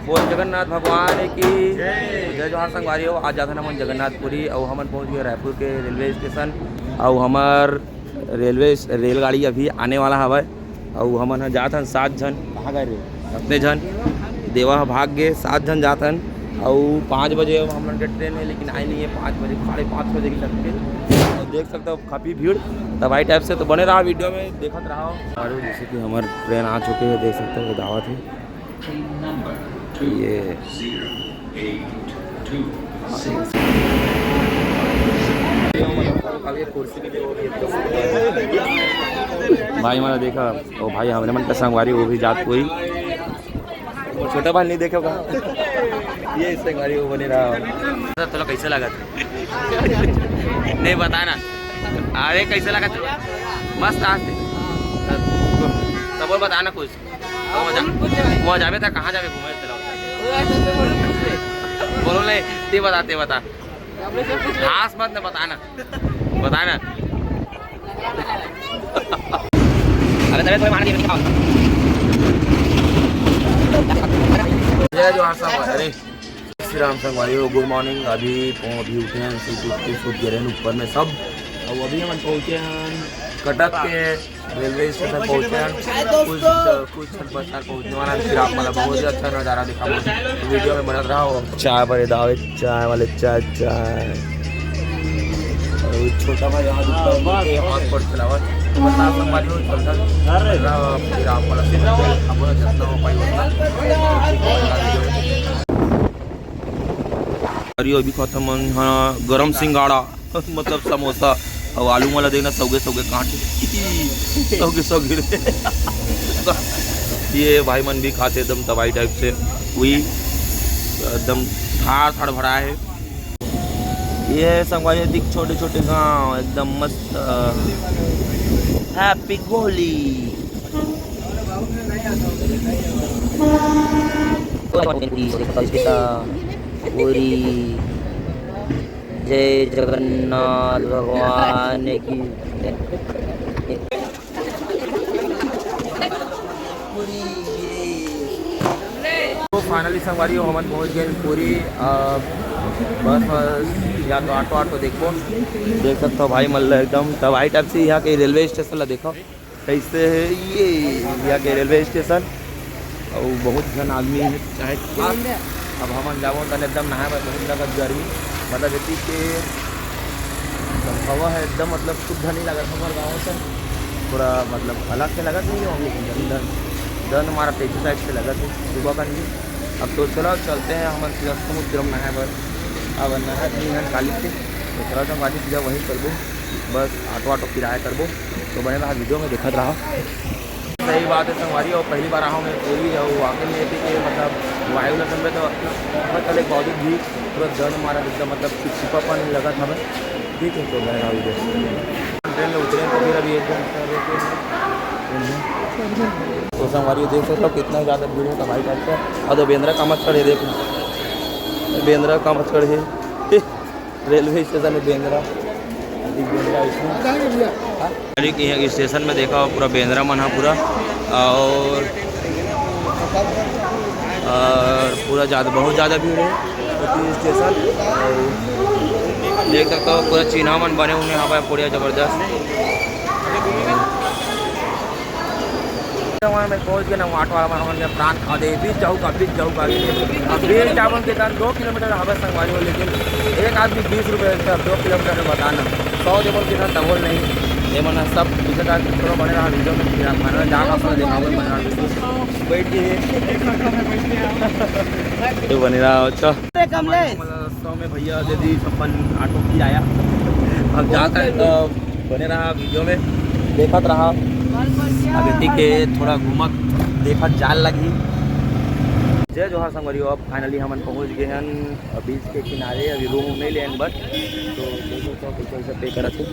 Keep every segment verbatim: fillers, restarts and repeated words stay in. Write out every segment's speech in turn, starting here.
बोल जगन्नाथ भगवान की जय। जोहार संगवारी हो, आज जाथन हमन जगन्नाथपुरी अउ हमन पहुंच गए रायपुर के रेलवे स्टेशन। अउ हमर रेलवे रेलगाड़ी अभी आने वाला हवय। अउ हमन ह जात हन सात झन। कहाँ गए रे? अपने झन। देवा ह भाग गे, सात झन जात हन। अउ पाँच बजे हमन के ट्रेन है, लेकिन आए नहीं है। पाँच बजे, साढ़े पाँच बजे की लगथे। अउ देख सकते हो काफ़ी भीड़ तबाही टाइप से। तो बने रहा वीडियो में, देखत रहा। और जैसे कि हमारे ट्रेन आ चुके हैं, देख सकते हो दावत है। ये भाई हमारा देखा, ओ भाई हमरे मन का संगवारी, वो भी जात कोई। वो छोटा भाई नहीं देखे होगा। ये संगवारी वो बने रहा। तो तोला कैसे लगा? नहीं बताना। अरे कैसे लगा? मस्त आज थे। तब बोल बताना कुछ। वहाँ जा-, वहाँ जाबे त कहाँ जाबे घूमे चला? बोलो नहीं, ते बता, ते बता। हाँस मत न, बता ना, बता ना। अरे, अरे, थोड़े मार दिए, दिखाओ। जय जोहार साहब, अरे। श्री राम संगवारी हो, गुड मॉर्निंग। अभी पहुं-, अभी उठे हैं, सूत उठ के सूत गए हैं ऊपर में सब। और अभी हम पहुंचे हैं कटक के रेलवे स्टेशन पहुंचे हैं। कुछ, कुछ क्षण पश्चात पहुंचने वाला है। फिर आप मतलब बहुत ही अच्छा नज़ारा दिखा, वीडियो में बनत रहो। चाय बड़े दावे, चाय वाले चाय, चाय। और छोटा भाई यहाँ दुकान में के हॉटस्पॉट चलावत। तो बस आप संगवारी हो, चल, चल। फिर आप मतलब अपना जितना हो पाई उतना। अरे अभी खाता मन हा गरम सिंगाड़ा, मतलब समोसा, और आलू वाला देना सौगे सौगे काट, सौगे सौगे। ये भाई मन भी खाते एकदम तबाही टाइप से, वही एकदम थार थार भरा है। ये है संगवारी, दिख छोटे छोटे गांव, एकदम मस्त। हैप्पी गोली। पूरी। जय जगन्नाथ भगवान की। तो फाइनली संगवारी हो, हमन पहुंच गए पूरी। अब बस, बस या तो ऑटो, ऑटो देखबो। देख सकते हो भाई, मतलब एकदम तबाही टाइप से यहाँ के रेलवे स्टेशन ला देखो। कैसे है ये यहाँ के रेलवे स्टेशन। और बहुत झन आदमी है, चाहे अब हमन जाबो तने एकदम नहाए बर बहुत लगत गर्मी, मतलब एती के हवा है एकदम, मतलब शुद्ध नहीं लगत हमर गाँव से, थोड़ा मतलब अलग से लगत नहीं है, लेकिन दन, दन हमारा तेजी टाइप से लगत है सुबह का नहीं। अब तो चलो चलते हैं हमन सीधा समुद्रम नहाए बर। अब नहाए नहीं हन काली से, तो चलो हम आज सीधा वहीं चलबो, बस ऑटो ऑटो किराया करबो। तो बने रहा वीडियो में, देखत रहा। सही बात है संगवारी, और पहली बार आया हूँ मैं पूरी, और वाकई में एती के मतलब वायु लक्षण में तो बहुत अलग बॉडी भी पूरा दन मारा एकदम, मतलब चिपचिपापन लगा था मैं। ठीक है, तो मैं रहा वीडियो। ट्रेन में उतरे तो फिर अभी एक घंटा रुके। तो संगवारी देख सकते हो कितना ज़्यादा भीड़ होता भाई साहब का। और तो बेंद्रा का मत खड़े, देखो बेंद्रा का मत खड़े। रेलवे स्टेशन में बेंद्रा, अधिक बेंद्रा इसमें। हाँ? अरे कि यहाँ स्टेशन में देखा हो, पूरा बेंद्रा मन हा पूरा, और, और पूरा ज़्यादा, बहुत ज़्यादा भीड़ है क्योंकि स्टेशन, और देख सकते हो पूरा चिन्हा मन बने हुए हैं यहाँ पर, बढ़िया ज़बरदस्त। जवान में पहुंच गए ना, ऑटो वाला मन के प्राण खा दे, बीच जाऊ का, बीच जाऊ का। अब बीच जावन के कारण दो किलोमीटर हवे संगवारी हो, लेकिन एक आदमी बीस रुपये से अब दो किलोमीटर में बताना, सौ देवन के साथ डबल नहीं। ये मन सब पीछे तक थोड़ा बने रहा वीडियो में, फिर आप खाना जाकर अपना देखा बने रहा वीडियो। बैठ के ये बने रहा, अच्छा। कम ले। सौ में भैया दे दी छप्पन ऑटो किराया। अब जाता है तो बने रहा वीडियो में, देखत रहा। अब एती के थोड़ा घूमत देखत जाल लगी। जय जोहार संगवारी हो, अब फाइनली हमन पहुंच गए हन बीच के किनारे। अभी रूम नहीं लेन बट तो देखो तो पैसा वैसा पे करत है।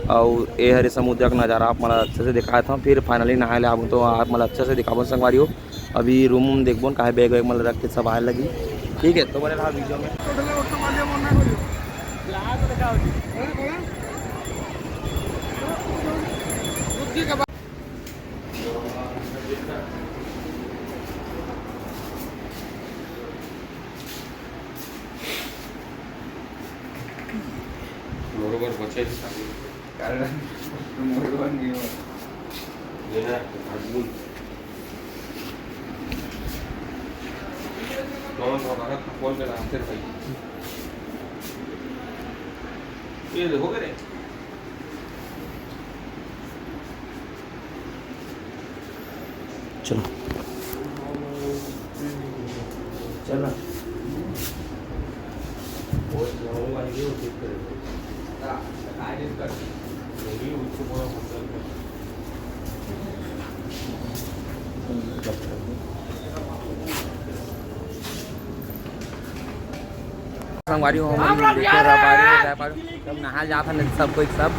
और ये हरे समुद्र का नज़ारा आप मला अच्छे से दिखाया था। फिर फाइनली नहाए ले आबू तो आप मला अच्छे से दिखाबो संगवारी हो। अभी रूम वूम देखबो न, काहे बैग वैग मन रख के सब आए लगी। ठीक है, तो बने रहा वीडियो में। टोटल ऑटो वाले मन ना करियो। ग्राहक देखा होती। कारण मोर बर नहीं हो। ये ना, आदमी। कौन सा बात है? कौन सा रास्ते भाई? ये देखो रे। चलो। चल ना। संगवारी हो, हमन देखे रह पारे, रह पारे। सब नहा जात हन सब कोई, सब।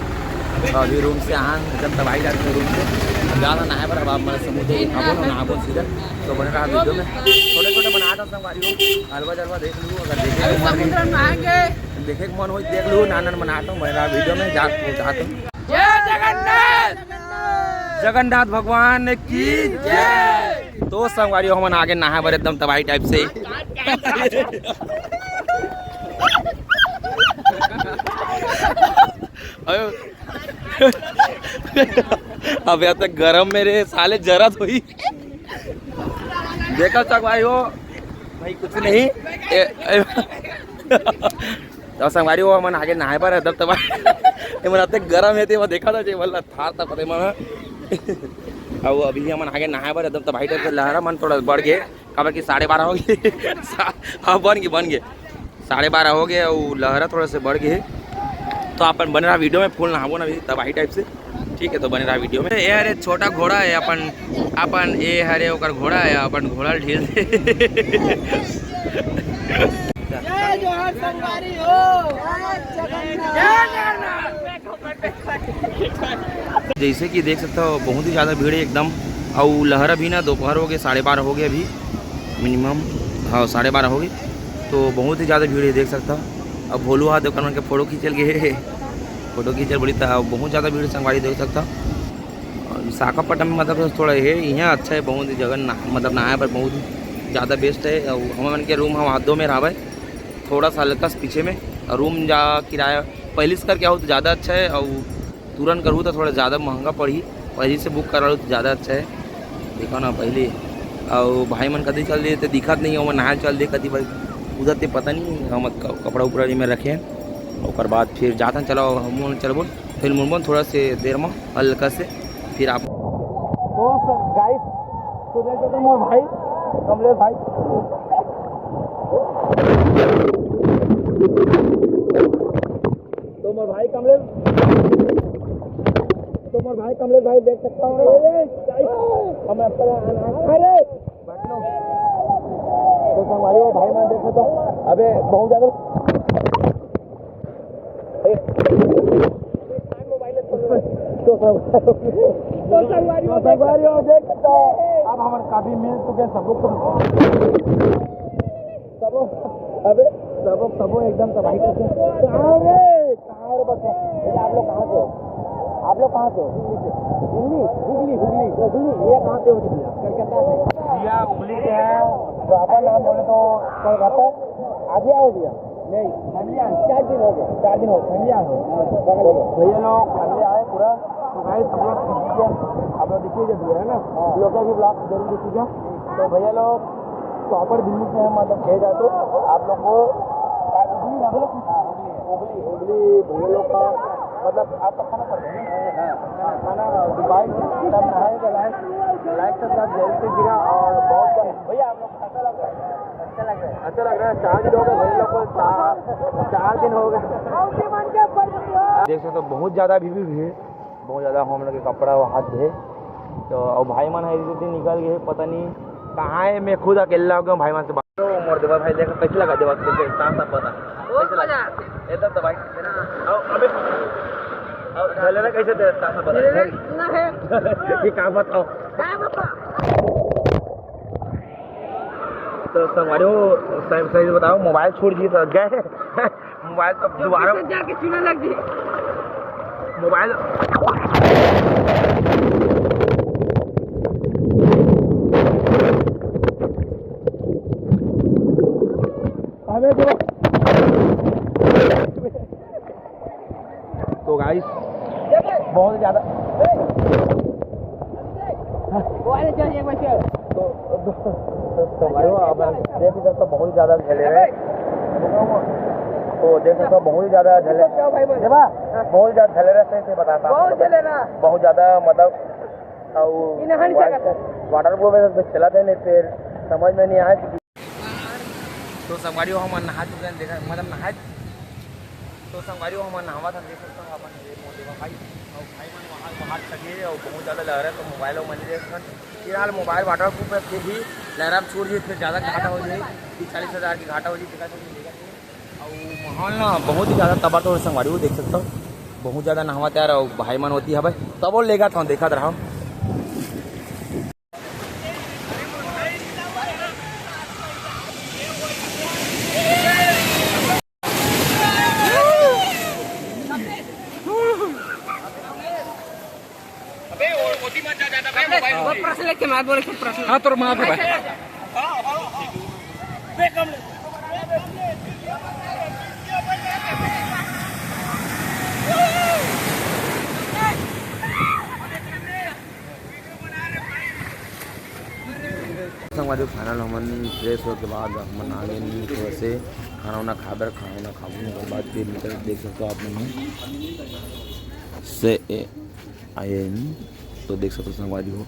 तो अभी रूम से आन, एकदम तबाही जात हन रूम से। अब जात हन नहाए बर, अब आप मन समुद्र में आबो ना, नहाबो सीधा। तो बने रहा वीडियो में, छोटे छोटे बनात हन संगवारी हो, हलवा जलवा देख लू, अगर देखे के मन होई, देखे के मन होई देख लू, नान नान बनात हन, बने रहा वीडियो में, जा, जात हन। जय जगन्नाथ। जगन्नाथ भगवान की जय। तो संगवारी हो, हमन आगे नहाए बर एकदम तबाही टाइप से। अबे, अब यहाँ तक गरम में रे साले जरत होई। देखा संगवारी हो, भाई कुछ नहीं। ए, ए, तो संगवारी हो, हमन आगे नहाए बर एकदम तबाही। ए, मन अतेक गरम हे, ते देखा था जे वाला थार था पते मन। अब अभी हमन आगे नहाए बर एकदम तबाही टाइप से लहरा मन थोड़ा बढ़ गए। काबर कि साढ़े बारह हो गए। सा-, हाँ, बन गए, बन गए। साढ़े बारह हो गए, वो लहरा थोड़ा से बढ़ गए। तो अपन बने रहा वीडियो में, फुल नहाबो ना अभी तबाही टाइप से। ठीक है, तो बने रहा वीडियो में। ये हरे छोटा घोड़ा है अपन, अपन ये हरे ओकर घोड़ा है, अपन घोड़ा ढील दे। जय जोहार संगवारी हो। जय जगन्नाथ। जैसे कि देख सकता हो, बहुत ही ज़्यादा भीड़ है एकदम। और लहरा भी ना, दोपहर हो गए, साढ़े बारह हो गए अभी मिनिमम, हाँ, साढ़े बारह हो गए। तो बहुत ही ज़्यादा भीड़ है, देख सकता हो। अब भोलू हा दुकान के फोटो खींचल गए, फोटो खींचल बोली, तो बहुत ज़्यादा भीड़ संगवारी देख सकता हो। और विशाखापट्टनम में मतलब थोड़ा है, यहाँ अच्छा है, बहुत ही जगह ना, मतलब नहाए पर बहुत ही ज़्यादा बेस्ट है। और हमन के रूम हम हाथों में रहबे, थोड़ा सा हल्का से पीछे में, और रूम जा किराया पहले से करके आओ तो ज़्यादा अच्छा है, और तुरंत करूँ तो थोड़ा ज़्यादा महंगा पड़ही, पहले से बुक करा लो तो ज़्यादा अच्छा है। देखो ना पहले, और भाई मन कदी चल दिए तो दिखत नहीं हो, नहाए चल दिए कदी भाई, उधर ते पता नहीं हम क-, कपड़ा उपड़ा में रखे हैं। ओकर बाद फिर जाथन, चलो हम चलबो, फिर मुड़बो थोड़ा से देर में हल्का से, फिर आप। दोस्त गाइस, तो देख सकते हो मोर भाई कमलेश भाई, तो मोर भाई कमलेश, तो मोर भाई कमलेश भाई देख सकता हूँ। अरे, अरे, अरे, तो संगवारी हो, भाई मन देखे तो, अबे बहुत ज्यादा। तो संग-, तो संगवारी हो, तो संगवारी हो, देख सकता हो, अब हमर कभी मिल चुके सबको, सबो, अबे सबो, सबो एकदम तबाही करके। कहाँ रे? कहाँ रे बच्चा? भैया, आप लोग कहाँ से हो? आप लोग कहाँ से हो? दिल्ली से। दिल्ली? हुगली, हुगली। तो हुगली, ये कहाँ से हो भैया? कलकत्ता से। भैया हुगली के हैं, तो अपन नाम बोले तो कोलकाता। आज ही आओ भैया? नहीं, फैमिली आए। चार दिन हो गए। चार दिन हो गए। फैमिली आए हो? हाँ, बगल में। भैया लोग फैमिली आए पूरा। तो गाइस, हम लोग, आप लोग देखिए जो भैया है ना, हाँ। लोकल भी ब्लॉग जरूर देखिएगा। तो भैया लोग प्रॉपर दिल्ली से हैं, मतलब कहे जाए तो आप लोग को हुगली, हुगली भैया लोग का, मतलब आपका खाना पड़ रहा है ना? हाँ, खाना दुबई सब है। लाइक, लाइक सब्सक्राइब जरूर कीजिएगा। और बहुत भैया आप लोग अच्छा लग रहा है, अच्छा लग रहा है, अच्छा लग रहा है। चार दिन हो गए भैया लोग को, चार, चार दिन हो गए। देख सकते हो बहुत ज़्यादा अभी भी भीड़, बहुत ज़्यादा हम लोग के कपड़ा वो हाथ धोए। तो अब भाई मन है, दो दिन निकल गए, पता नहीं कहाँ है। मैं खुद अकेला हो गया हूँ भाई मन से बात। तो मोर देवा भाई, देखो कैसे लगा देवा, कैसे साफ साफ पता। बहुत मजा। एकदम तो भाई। अब अबे, अब चले ना कैसे तेरे साफ साफ पता। ना है। ये क्या बताओ? क्या बताओ? तो संगवारी हो, सही, सही बताओ, मोबाइल छूट गई तो गए। मोबाइल तो दोबारा जाके चूना लग गई। मोबाइल। अबे जो। तो गाइस, बहुत ज़्यादा। तो, तो, तो, तो भाई, अब देख सकते हो, बहुत ज़्यादा झले रहे। तो देख सकते हो, बहुत ज़्यादा झले, बहुत ज़्यादा झले रहे से, से बताता हूँ। बहुत ज़्यादा, मतलब, वाटर प्रूफ में तो चला थे नहीं, फिर समझ में नहीं आया कि तो संगवारी हो, हमन नहा चुके हैं, देखा, मतलब, नहा, तो संगवारी हो, हमन नहावत हन, देख सकते हो, अपन ये मोर देवा भाई, और भाई मन वहाँ बाहर चले और बहुत ज़्यादा लहरा है, तो मोबाइल और मन देख सकते। फिलहाल मोबाइल वाटर प्रूफ है, फिर भी लहरा में छूट जाए, फिर ज़्यादा घाटा हो जाए, तीस चालीस हज़ार की घाटा हो जाए, देखा तो नहीं, देखा तो नहीं। और माहौल ना बहुत ही ज़्यादा तबादोर संगवारी हो, देख सकते हो, बहुत ज़्यादा नहावत यार, और भाई मन होती है भाई, तब वो लेगा था, देखा रहा। अबे, वो, वो दी मत जा, ज्यादा बे, मोबाइल वो प्रश्न लेके मैं बोले कि प्रश्न। हाँ, तो मार दे भाई। संगवारी हो, final हमन fresh होए के बाद हमन आ गेन थोड़ा से खाना वाना खाए बर, खाना वाना खाबो, ओकर बाद फिर निकल, देख सकते हो आप मन से ए, आए हन, तो देख सकते हो संगवारी हो,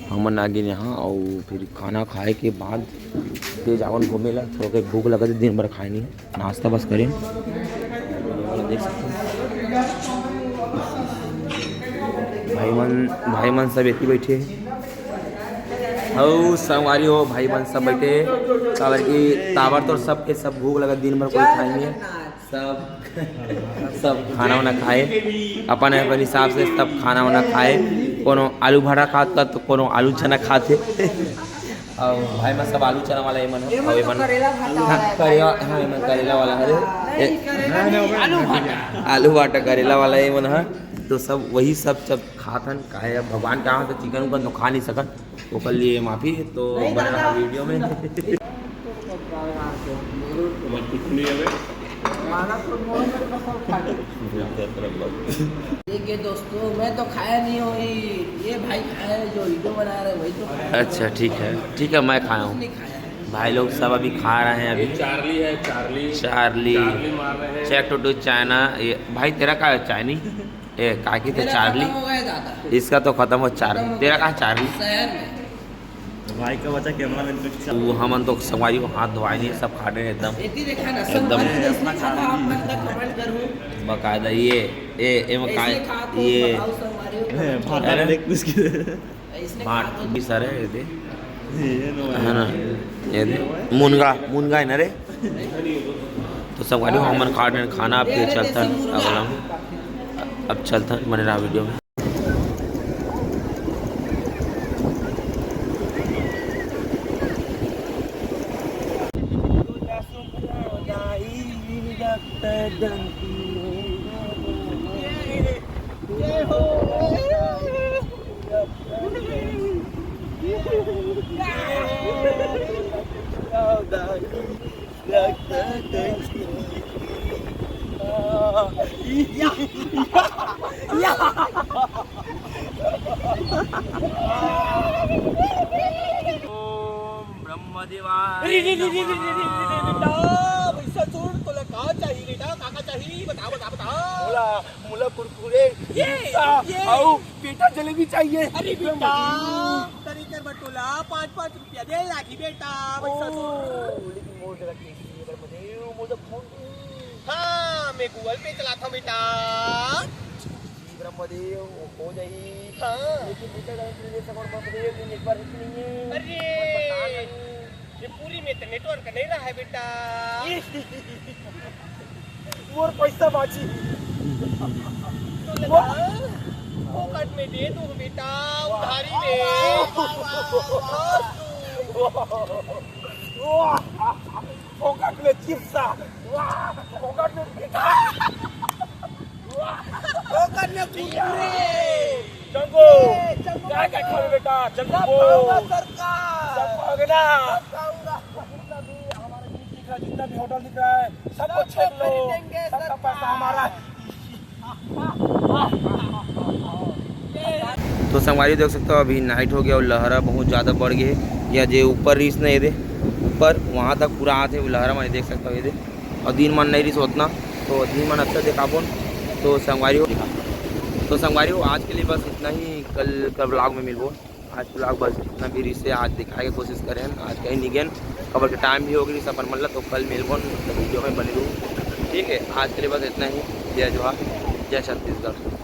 हमन आ गेन यहाँ। और फिर खाना खाए के बाद फिर जावन घूमे ला, थोड़ा के भूख लगा, दिन भर खाए नहीं। नाश्ता बस करें। देख सकते हो। भाई मन, भाई मन सब एती बैठे हे। अउ संगवारी हो, भाई मन सब बैठे हे। काबर कि ताबड़तोड़ सबके सब भूख लगा, दिन भर कोई खाए नहीं हे। सब, सब खाना वाना खाए, अपन अपन हिसाब से सब खाना वाना खाए। कोनो आलू भाटा खात, तो कोनो आलू चना खात हे। अउ भाई मन सब आलू चना वाला ये मन ह। ये मन अउ ये तो मन करेला भाटा हाँ, वाला है। करेला, हाँ, ये मन करेला वाला हरे। ए, नहीं, करेला नहीं, आलू भाटा। आलू भाटा करेला वाला ये मन ह। तो सब वही सब, सब खात हन, काहे अब भगवान के हाथ से चिकन उकन तो खा नहीं सकन, ओकर लिए माफी। तो नहीं, बने रहा दादा। वीडियो में। मत कुछ नहीं है बे। देखिए दोस्तों, मैं तो खाया नहीं हूँ, ये भाई खाया है, जो वीडियो बना रहे हैं, वही तो खाया है। अच्छा, ठीक है, ठीक है, मैं खाया हूँ। कुछ नहीं खाया है। भाई लोग सब अभी खा रहे हैं अभी। ये चार्ली है, चार्ली। चार्ली। चार्ली मार रहे हैं। Check to do China। ये भाई, तेरा का है, चाइनी? ए, का की तो मेरा चार्ली? खत्म हो गया दादा। इसका तो खत्म हो, चार्ली। खत्म हो तेरा गया। कहाँ चार्ली? शहर में। भाई का बचा कैमरा मैन पे। वो हमन तो संगवारी हो हाथ धोवाए नहीं, सब खाने एकदम, एती देखा ना, एकदम। संगवारी हो, इसने खाना आप मन का comment करूँ। बकायदा ये, ए, ए, इसने का-, खा तो ये बताओ संगवारी हो। ए, भाटा अरे। देख उसकी। इसने भाट खा तो भी सारे ये दे। ये नो है ना? ये दे। मुनगा, मुनगा है ना रे? तो संगवारी हो, हमन खा डरेन खाना, फिर चलथन अगला में। अब चलथन, बने रहा वीडियो में। ओम ब्रह्मदेवाय रे, रे, रे, रे, रे, रे, रे, रे, रे, नमः। बेटा, पैसा छोड़, तोला का चाहिए बेटा? का, का चाहिए? बता, बता, बता। मोला, मोला कुरकुरे, ये, पिज्जा, ये। अउ पेटा जलेबी चाहिए। अरे बेटा, ब्रह्मदेव। तरी कर बटोला, पाँच, पाँच रुपया दे लागी बेटा, पैसा ओ, छोड़। लेकिन मोर जगह कैसे है ब्रह्मदेव, मोर जगह फोन हाँ, मैं Google Pay चलाता हूँ बेटा। जी ब्रह्मदेव, हो जाई। हाँ। लेकिन बेटा, जाने के लिए सब और ब्रह्मदेव, ये network ही नहीं है। अरे, और पता नहीं। ये पूरी में तो network नहीं रहा है बेटा। मोर पैसा बाची। तो लगा, फोकट में दे दूँ बेटा, उधारी में। वाह, वाह, वाह, वाह। फोकट में चिप्सा, वाह, फोकट में पिठा, वाह, फोकट में कुरकुरे। चंगो, ये, चंगो। क्या क्या खावे बेटा? चंगो। सब खाऊंगा सरकार। सब खाओगे ना? सब खाऊंगा। जितना भी हमारा ये दिख रहा है, जितना भी होटल दिख रहा है, सबको सबको छेद लो। खरीदेंगे सबका पैसा सरकार। हमारा है। तो संगवारी देख सकते हो, अभी नाइट हो गया और लहरा बहुत ज़्यादा बढ़ गया है। या जे ऊपर रिस नहीं दे, ऊपर वहाँ तक पूरा आते वो लहरा, मैं देख सकता हूँ ये दे। और दिन मन नहीं रिस उतना, तो दिन मन अच्छा दिखाबो। तो संगवारी हो, तो संगवारी हो, आज के लिए बस इतना ही। कल का ब्लॉग में मिलबो। आज ब्लॉग बस इतना भी रिस है, आज दिखाए के कोशिश करें। आज कहीं नहीं गए, खबर के टाइम भी हो गई अपन मतलब, तो कल मिलबो, मतलब वीडियो में बने रहू। ठीक है, आज के लिए बस इतना ही। जय जोहार, जय छत्तीसगढ़।